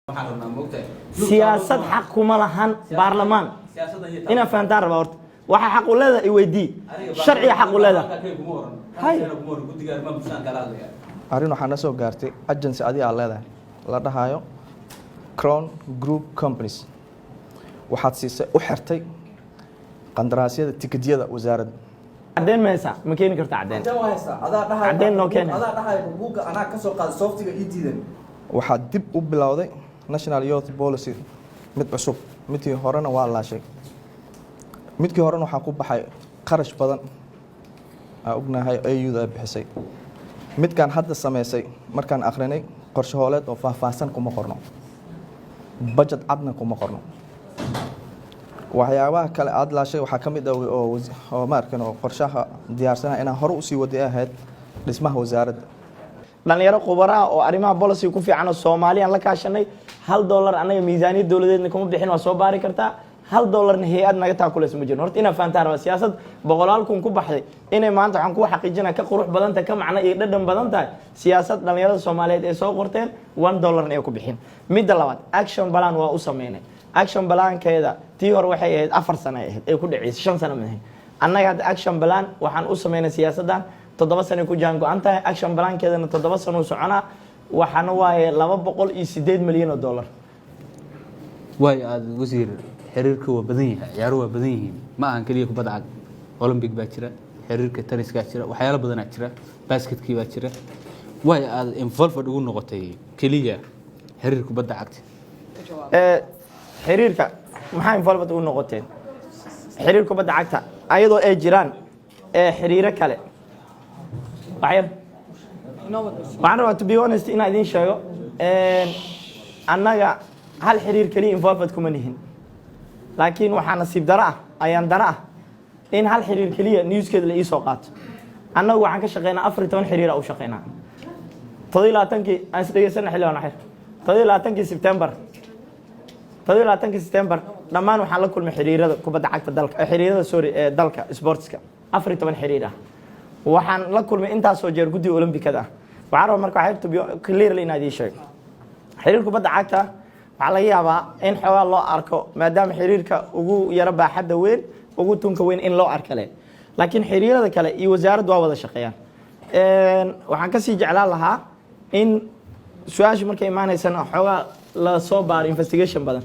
Waxaan rabnaa, moogtahay. Siyaasad xaq kuma lahan baarlamaan. Inaa fahantaan rabaa. Horta waxaa xaq u leedahay i weydii, sharciga xaq u leedahay. Hay. Guddiga arrimaha bulshada kala hadlaya. Arrin waxaa na soo gaartay agency adiga aad leedahay, la dhahayo Crown Group Companies. Waxaad siisay, u xirtay qandaraasyada tiketyada wasaaradda. Caddeyn ma haysaa? Ma keeni karta caddeyn? Caddeyn noo keena. Adaa dhahayo buugga anaa ka soo qaaday, softiga ii diidan. Waxaad dib u bilowday National Youth Policy, mid cusub. Midkii horena waa laashay. Midkii horena waxaa ku baxay qarash badan aa ognahay, AU-da ay bixisay. Midkaan hadda samaysay, markaan akhrinay, qorshe hooleed oo faahfaahsan kuma qorno, budget cadna kuma qorno. Waxyaabaha kale aada laashay waxaa ka mid ah oo ma arkin oo qorshaha diyaarsana inaan hore usii waday ahayd dhismaha wasaaradda. Dhalinyaro khubaraha oo arrimaha policy ku fiican oo Soomaaliyaan la kaashanay. $1 annaga miisaaniyad dowladeedna kuma bixin, waa soo baari kartaa. $1na hay'ad naga taakulaysa ma jirin. Horta inaa fahantaan rabaa, siyaasad boqolaal kun ku baxday inay maanta, waxaan kuu xaqiijinaa, ka qurux badan tahay, ka macno iyo dhadhan badan tahay siyaasad dhalinyarada Soomaaliyeed ay soo qorteen, $1na ay ku bixin. Midda labaad, action plan waa u sameynay. Action plankeeda tii hore waxay ahayd 4 sano ay ahayd, ay ku dhaceysay, 5 sano ma ahayn. Annaga hadda action plan waxaan u sameynay siyaasaddan 7 sano ku jaan go-an tahay. Action plankeedana 7 sano u soconaa. Waxaana waaye $208 milyan. Waayo, aada wasiir, xiriirka waa badan yahay, ciyaaruhu waa badan yihiin. Ma ahan keliya kubadda cag. Olympic baa jira, xiriirka taniiskaa jira, waxyaalo badanaa jira, basketkii baa jira. Waayo aada involved ugu noqotay keliya xiriir kubadda cagta? Xiriirka maxaa involved ugu noqoteen xiriir kubadda cagta, ayadoo ay jiraan xiriiro kale? Waxyar waxaan rabaa, to be honest, inaan idiin sheego, annaga hal xiriir keliya involved kuma nihin. Laakiin waxaa nasiib daro ah, ayaan daro ah, in hal xiriir keliya newskeeda la iisoo qaato. Annagu waxaan ka shaqeynaa 14 xiriira u shaqeynaa. 27-kii aan is dhegeysana, xildhibaan waxyar, 27-kii September, 27-kii September dhammaan waxaan la kulmay xiriirada kubadda cagta dalka, xiriirada, sorry, ee dalka, sportska, 14 xiriir ah. Waxaan la kulmay intaasoo jeer guddiga olombikada ah. Waxaan rabaa marka waxay to be clearly inaan idiin sheego, xiriir kubadda cagta waxaa laga yaabaa in xoogaa loo arko, maadaama xiriirka ugu yaro baaxadda weyn, ugu tunka weyn, in loo arkale. Laakiin xiriirada kale iyo wasaaraddu waa wada shaqeeyaan. Waxaan kasii jeclaan lahaa in su-aashu markay imaanaysana xoogaa la soo baaro, investigation badan.